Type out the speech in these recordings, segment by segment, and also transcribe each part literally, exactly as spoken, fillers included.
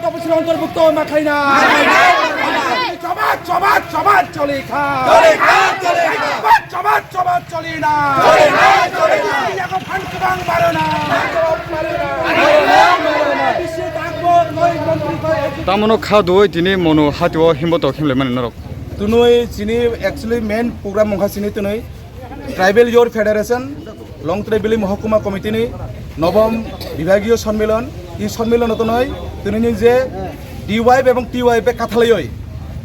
Topswrong অন্তর্ভুক্ত মাখাই না। চবাত, চবাত, চবাত চলি খা। চলি খা, চলি খা। চবাত, চবাত, চবাত চলি না। চলি না, চলি না। এই এখন ফান কেবাং মারো না। মারো না, মারো না। বিশ্বে থাকবো, নয় মন্ত্রী, নয় MP. Tamono kha duoi tini mono hatio himbo tok himle mani norok. Tunui chini actually main program wngkha chini tunui Tribal Youth Federation, Longtrai Valley Mohokuma Committee ni nobom bibhagiyo sonmilon, i sonmilon tonoi tini ni je D Y F ebong T Y F kathalaioi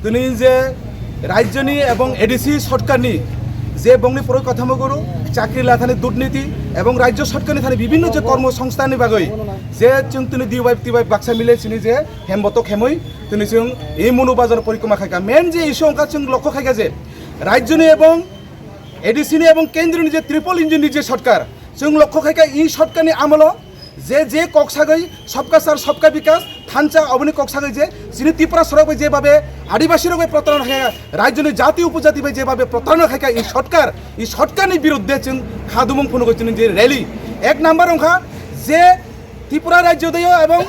tini ni je rajyoni ebong A D C sorkarni je bongni poro kathamo guru chakri lathani durniti ebong rajyo sorkarni thani bibhinno je kormo songsthanni bagoi je chwng tini D Y F T Y F baksa mile chini je hemboto khemoi tini chwng i munu bazar porikoma khaika. Main je issue wngkha chwng lokho khaika je rajyoni ebong A D C ni ebong kendroni je triple engine ni je sorkar, chwng lokho khaika i sorkarni amolo je je kok sagwi sabka sar sabka bikas thansa oboni kok sagwi je chini Tripura sorok bai je babe adibasi rok bai protarona khaika, rajyoni jati upojati bai je babe protarona khaika i sorkar, i sorkarni biruddhe chwng khadumung phunugwi chini je rally. Ek number wngkha je Tripura rajyo deo ebong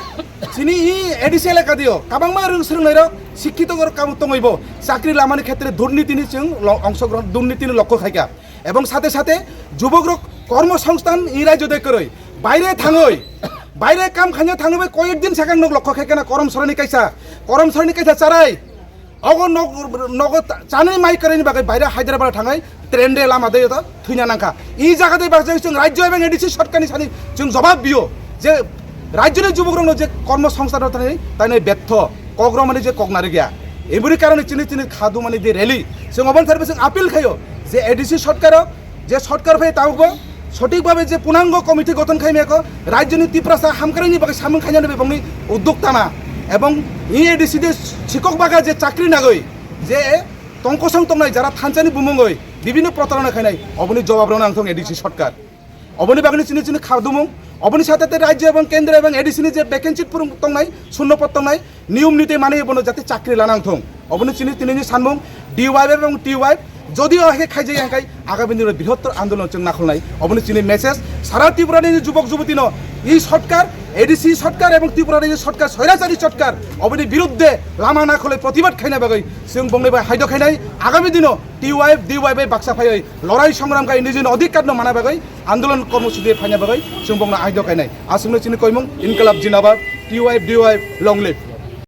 chini i A D C elaka deo kabangma rwng swrwngnairok sikkhitorok kabo tongwibo chakri lamani khetre durnitini chwng lo-, ongsogrohon durnitini lokho khaika. Ebong sate sate jubokrok kormo songsthan i rajyo de kwrwi baire thangwi baire kam khaina thangwi bai koyek din sakang nok lokho khaikana korom sorani kaisa, korom sorani kaisa charai. Ogo nog-, nogo ta-, chanani mai kwrwini bagwi baire Hyderabad thangai train de lama de to thwina nangkha. I jaga de bakjak chwng rajyo ebong A D C sorkarni sani chwng jobab biyo je rajyoni jubokrokno je kormo songsthan thani tainai betho kok romani je kok narigya. Eboni karone chini chini khadumani de rally. Chwng oboni tharbe chwng appeal khayo je A D C sorkaro je sorkar phai tabukbo sothik bhabe je punango committee gothon khaimyako rajyoni Tiprasa hamkraini bagwi samung khainani bebongni udduk tama ebong i A D C de sikok baga je chakri nagoi je tongkosong tongnai jara thansani bumungoi bibhinno protarona khainai oboni jobab rwna nangthong A D C sorkar. Oboni bagwi chini chini khardumung oboni sate te rajyo ebong kendro ebong A D C ni je vacancy purung tongnai shunno pod tongnai niyom niti mani bono jate chakri lanang thung. Oboni chini tini ni sanmung D Y F ebong T Y F jodi o hai khaijai angkai agami dino brihottor andolon chwng nakholnai. Oboni chini message sara Tripura ni jubok juboti no i sorkar A D C sorkar ebong Tripura ni sorkar soirachari sorkar oboni biruddhe lama nakholai protibad khaina bagwi chwng bongni bai haido khainai agami dino T Y F D Y F bai baksa phaiwi lorai songram khai nijini odhikar no mana bagwi andolon kormosuchi phaina bagwi chwng bongno haido khainai. Aswkno chini koimung Inkalab Jindabad T Y F D Y F long live.